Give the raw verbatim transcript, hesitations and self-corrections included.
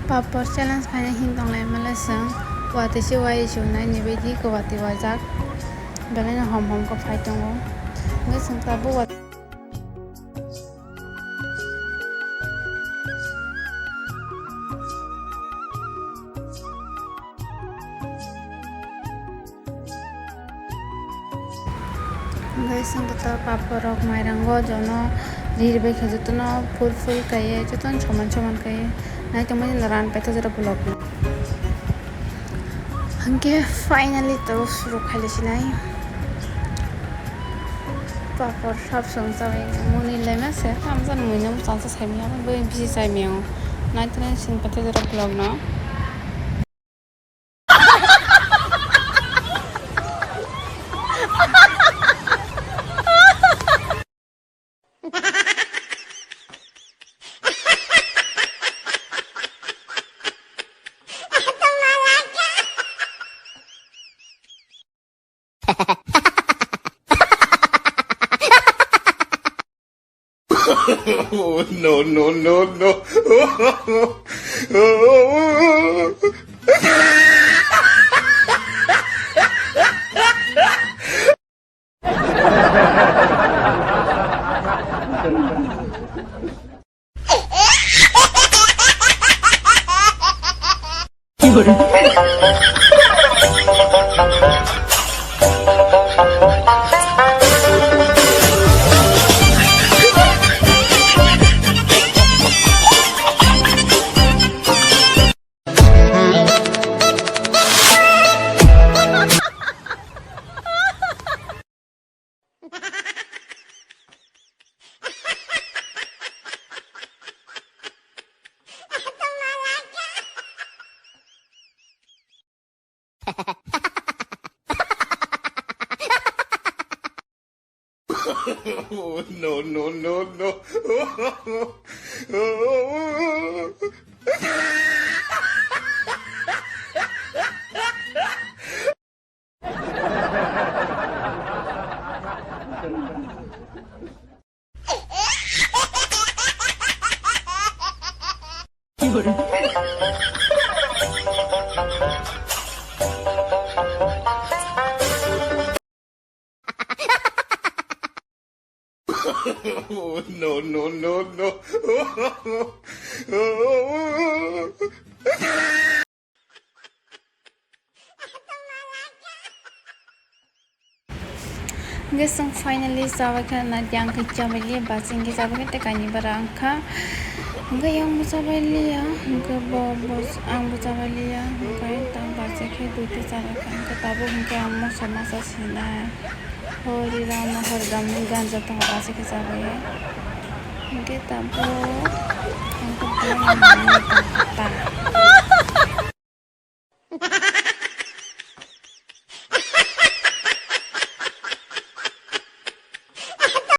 Papor challenge phaina hin tonglai male chwng watwi se wai chwnai ni baidi kwbati waijak belai no hom hom khe phai tongo. Hwnkhe chwng tabuk wa- Hwnkhe chwng kwtal papor rok mairango jono ri ri bai khe jotono full full kaiye jotono soman soman kaiye naitongmani ran paitha jora vlog no. Hwnkhe finally to suru khaile sinai papor sab song chabai muni laima se tamjani muino changsa saimya bai bisi saimya naitongmani sing paitha jora vlog no. Oh, no, no, no, no. Oh, no, no, no, no. Oh, no, no, no, no. Hwnkhe chwng finally chabai kha na, yang khe chabai liya, baching khe chabai kha, tei kainwi bara wngkha. Hwnkhe yang bo chabai liya, hwnkhe bo, bo, ang bo chabai liya, hwnkhe tang bachai khe duita chabai kha, hwnkhe tabuk hwnkhe ang moso masa sinai. Hori Rama, Hori Rama ni ganja tongo, bachai khe chabai. Hwnkhe tabuk ang khe belai no manwi tong.